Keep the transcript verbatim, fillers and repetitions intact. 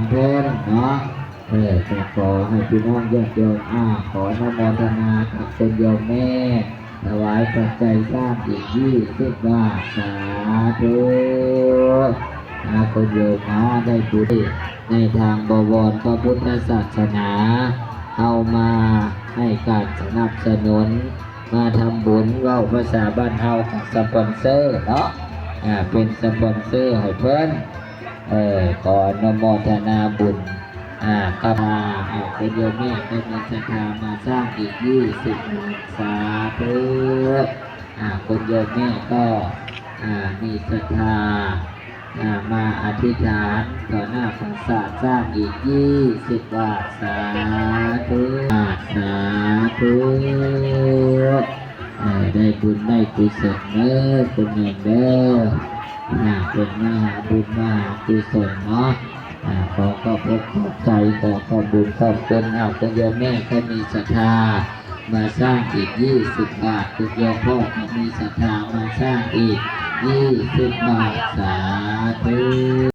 เพิ่นเนาะ เออ ก็ขอให้พี่น้องญาติโยม อ่า ขออนุโมทนากับคุณโยมแม่ ถวายปัจจัยสร้างอีกยี่สิบบาท สาธุ อ่า คุณโยมมาได้บุญในทางบวรพระพุทธศาสนา เอามาให้การสนับสนุน มาทำบุญ เว้าภาษาบ้านเฮากับสปอนเซอร์เนาะ อ่า เป็นสปอนเซอร์ให้เพิ่น เออ ขออนุโมทนาบุญ อ่า กับ อ่า คุณโยมแม่ก็มีศรัทธามาสร้างอีกยี่สิบ สาธุ อ่า คุณโยมแม่ก็ อ่า มีศรัทธา อ่า มาอธิษฐานต่อหน้าปราสาทสร้างอีกยี่สิบ บาท สาธุ อ่า สาธุ เอ่อ ได้บุญได้กุศลเด้อ คุณโยมเด้อ อ่า เป็นมหาบุญมหากุศลเนาะ อ่า ขอขอบพระคุณใจ ขอขอบบุญขอบคุณ เอาคุณโยมแม่ก็มีศรัทธามาสร้างอีกยี่สิบ บาท คุณโยมพ่อก็มีศรัทธามาสร้างอีกยี่สิบ บาท สาธุ